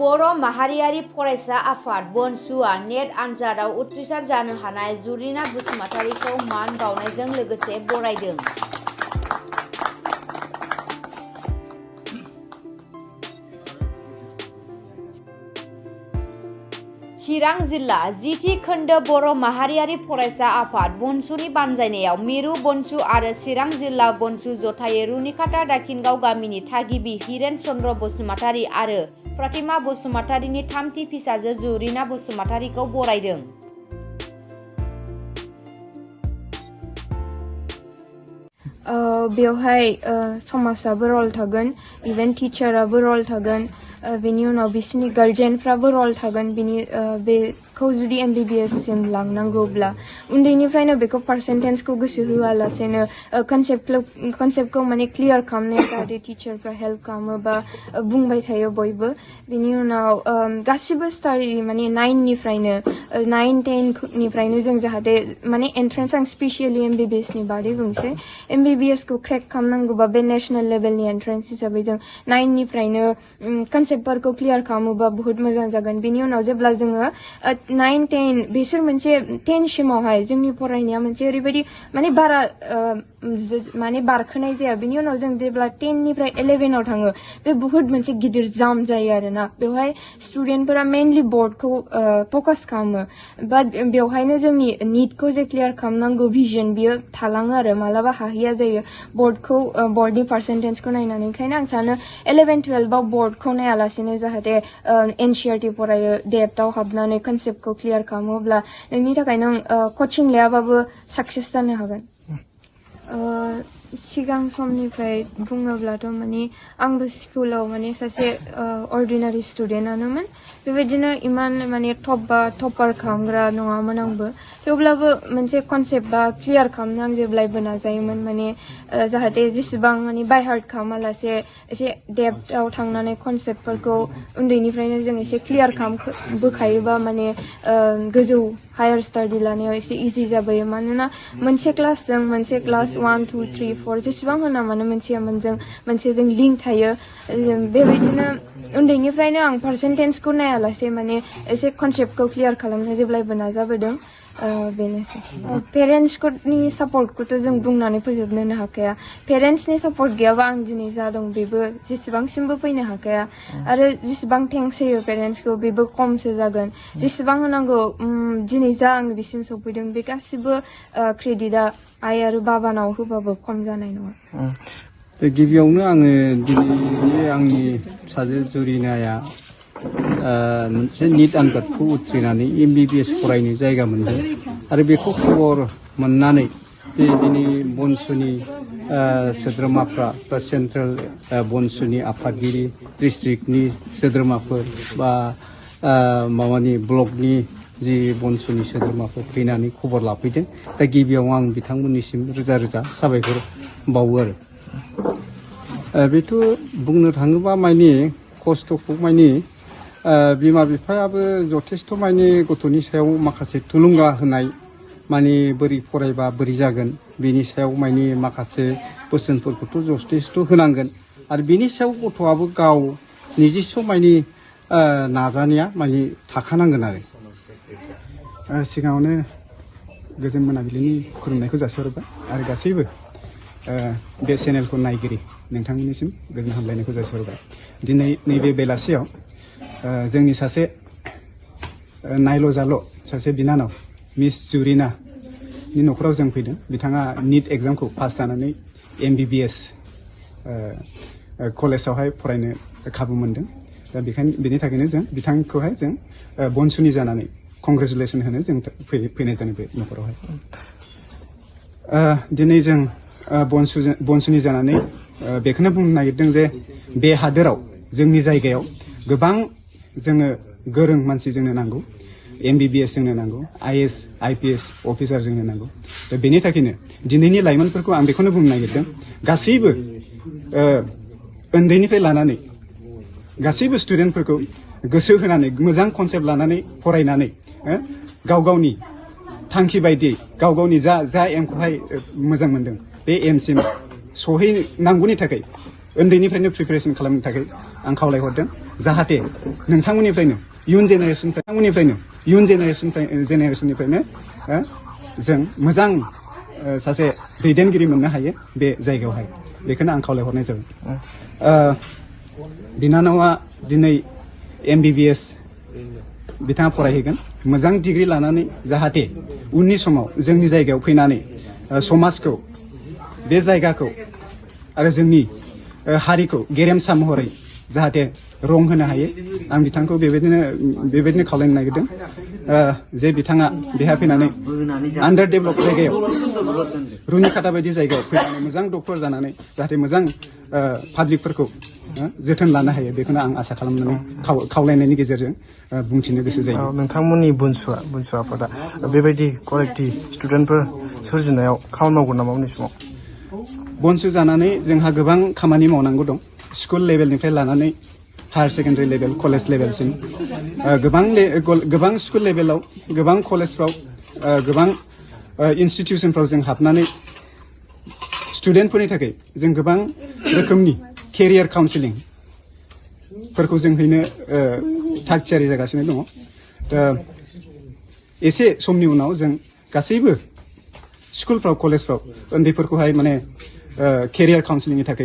बर' माहारियारि फरायसा आफाद बनसुआ नेट आनजादाव उथ्रिसार जानो हानाय जुरिना बसुमतारीखौ मान बावनायजों लोगोसे बरायदों। चिरां जिल्ला जिथि खोन्दो बर' माहारियारि फरायसा आफाद बनसुनि बानजायनायाव मिरु बनसु आरो चिरां जिल्ला बनसु जथायै रुनिखाता दाखिनगाव गामिनि थागिबि हिरेन चन्द्र बसुमतारी आरो प्रतिमा बसुमतारीनि थामथि फिसाजो जुरिना बसुमतारीखौ बरायदों। बेवहाय समाजाबो रल थागोन, इभेन टिचाराबो रल थागोन, बेनि उनाव बिसोरनि गार्जेनफ्राबो रल थागोन। बेखौ जुदि MBBS सिम लांनांगौब्ला उन्दैनिफ्रायनो बेखौ पार्सेन्टेजखौ गोसो होआलासेनो कनसेप्टखौ माने क्लियार खालामनायाव जाहाथे टिचारफ्रा हेल्प खालामो बा बुंबाय थायो बयबो। बेनि उनाव गासिबो स्टाडि माने 9-10निफ्रायनो जों जाहाथे माने एन्ट्रेन्स आं स्पेसियलि MBBS नि बादै बुंसै। MBBS को क्रेक खालामनांगौबा बे नेशनेल लेभेलनि एन्ट्रेन्स हिसाबै जों 9निफ्रायनो कनसेप्टफोरखौ क्लियार खालामोबा बहुत मोजां जागोन। बेनि उनाव जेब्ला जोङो 9-10 बिसोर मोनसे 10 सिमावहाय जोंनि फरायनाया मोनसे ओरैबायदि माने बारा माने बारखोनाय जाया। बेनि उनाव जों जेब्ला 10निफ्राय 11आव थाङो बे बहुत मोनसे गिदिर जाम जायो आरोना। बेवहाय स्टुडेन्टफोरा मेनलि बर्डखौ फकास खालामो, बाट बेवहायनो जोंनि निटखौ जे क्लियार खालामनांगौ भिजन बियो थालाङो आरो मालाबा हाहैया जायो बर्डनि पार्सेन्टेजखौ नायनानै। ओंखायनो आं सानो 11-12आव बर्डखौ नायालासेनो जाहाथे NCERT फरायो, डेप्थआव हाबनानै कनसेप्टखौ क्लियार खालामोब्ला नोंनि थाखाय नों कचिं लायाबाबो साक्सेस जानो हागोन। सिगां समनिफ्राय बुङोब्लाथ' माने आंबो स्कुलाव माने सासे अर्डिनारि स्टुडेन्टआनोमोन। बेबायदिनो इमान माने टपार खालामग्रा नङामोन आंबो। थेवब्लाबो मोनसे कनसेप्ट बा क्लियार खालामनो आं जेब्लायबो नाजायोमोन। माने जाहाथे जेसेबां माने बाय हार्ट खालामालासे एसे डेप्थआव थांनानै कनसेप्टफोरखौ उन्दैनिफ्रायनो जों एसे क्लियार खालामबोखायोबा माने गोजौ हायार स्टाडि लानायाव एसे इजि जाबोयो। मानोना मोनसे क्लासजों मोनसे क्लास 1, 2, 3, 4 जेसेबां होना मानो मोनसेजों लिंक थायो। बेबायदिनो उन्दैनिफ्रायनो आं पार्सेन्टेजखौ नायालासे माने एसे कनसेप्टखौ क्लियार खालामनो जेब्लायबो नाजाबोदों। बेनोसै। पेरेन्टसनि सापर्टखौथ' जों बुंनानै फोजोबनोनो हाखाया। पेरेन्टसनि सापर्ट गैयाबा आं दिनै जा दं बेबो जेसेबांसिमबो फैनो हाखाया। आरो जेसेबां थेंक्स होयो पेरेन्टसखौ बेबो खमसो जागोन। जेसेबां होनांगौ दिनै जा आं बिसिम सफैदों बे गासिबो क्रेडिटआ आइ आरो बाबानाव होबाबो खम जानाय नङा। गिबियावनो आङो दिनै आंनि फिसाजो जुरिनाया मोनसे निट आनजादखौ उथ्रिनानै MBBS फरायनो जायगा मोनदों आरो बेखौ खबर मोननानै दिनै बनसुनि सोद्रोमाफ्रा बा सेन्ट्रेल बनसुनि आफादगिरि, डिस्ट्रिक्टनि सोद्रोमाफोर बा माबानि ब्लकनि जि बनसुनि सोद्रोमाफोर फैनानै खबर लाफैदों। दा गिबियाव आं बिथांमोननिसिम रोजा रोजा साबायखर बावो आरो बेथ' बुंनो थाङोबा माने खस्थ'खौ माने बिमा बिफायाबो जथेस्थ' माने गथ'नि सायाव माखासे थुलुंगा होनाय, माने बोरै फरायबा बोरै जागोन बेनि सायाव माने माखासे बोसोनफोरखौथ' जथेस्थ' होनांगोन। आरो बिनि सायाव गथ'आबो गाव निजिस्थ' माने नाजानाया माने थाखानांगोन आरो। सिगाङावनो गोजोन मोनाबिलिनि खुलुमनायखौ जासिहरबाय आरो गासैबो बे चेनेलखौ नायगिरि नोंथांमोननिसिम गोजोन हामलायनायखौ जासिहरबाय। दिनै नैबे बेलासियाव जोंनि सासे नायल' जाल' सासे बिनानाव मिस जुरिनानि न'खराव जों फैदों। बिथाङा निट एग्जामखौ पास जानानै MBBS कलेजावहाय फरायनो खाबु मोनदों। दा बेनि थाखायनो जों बिथांखौहाय जों बनसुनि जानानै कंग्रेचुलेसन होनो जों फैनाय जादों बे न'खरावहाय। दिनै जों बनसुनि जानानै बेखौनो बुंनो नागिरदों जे बे हादोराव जोंनि जायगायाव गोबां जोंनो गोरों मानसि जोंनो नांगौ, MBBS जोंनो नांगौ, IAS IPS अफिसार जोंनो नांगौ। दा बेनि थाखायनो दिनैनि लाइमोनफोरखौ आं बेखौनो बुंनो नागिरदों, गासैबो उन्दैनिफ्राय लानानै गासैबो स्टुडेन्टफोरखौ गोसो होनानै मोजां कनसेप्ट लानानै फरायनानै गाव गावनि थांखि बायदियै गाव गावनि जा एमखौहाय मोजां मोनदों बे एमसिम सहैनांगौनि थाखाय उन्दैनिफ्रायनो प्रिपेरेसन खालामनो थाखाय आं खावलायहरदों जाहाथे नोंथांमोननिफ्रायनो इयुन जेनेरेसननिफ्रायनो जों मोजां सासे दैदेनगिरि मोननो हायो बे जायगायावहाय बेखौनो आं खावलायहरनाय जाबाय बिनानावा दिनै MBBS बिथाङा फरायहैगोन मोजां डिग्री लानानै जाहाथे उननि समाव जोंनि जायगायाव फैनानै समाजखौ बे जायगाखौ आरो जोंनि हारिखौ गेरेमसा महरै जाहाथे रं होनो हायो आं बिथांखौ बेबायदिनो खावलायनो नागिरदों जे बिथाङा बेहा फैनानै आन्डार डेभेलप जायगायाव रुनिकाटा बायदि जायगायाव फैनानै मोजां डक्टर जानानै जाहाथे मोजां पाब्लिकफोरखौ जोथोन लानो हायो बेखौनो आं आसा खालामनानै खावलायनायनि गेजेरजों बुंथिनो गोसो जायो नोंथांमोननि बनसु आफादा बेबायदि क्वालिटि स्टुडेन्टफोर सोरजिनायाव खामानि मावगोन नामा उननि समाव बनसु जानानै जोंहा गोबां खामानि मावनांगौ दं स्कुल लेभेलनिफ्राय लानानै हायार सेकेन्डारि लेभेल कलेज लेभेलसिम गोबां स्कुल लेभेलाव गोबां कलेजफ्राव गोबां इनस्टिटिउसनफ्राव जों हाबनानै स्टुडेन्टफोरनि थाखाय जों गोबां रोखोमनि केरियार काउन्सिलिं फोरखौ जों हैनो थाग थियारि जागासिनो दङ दा एसे समनि उनाव जों गासैबो स्कुलफ्राव कलेजफ्राव उन्दैफोरखौहाय माने केरियार काउन्सिलिंनि थाखाय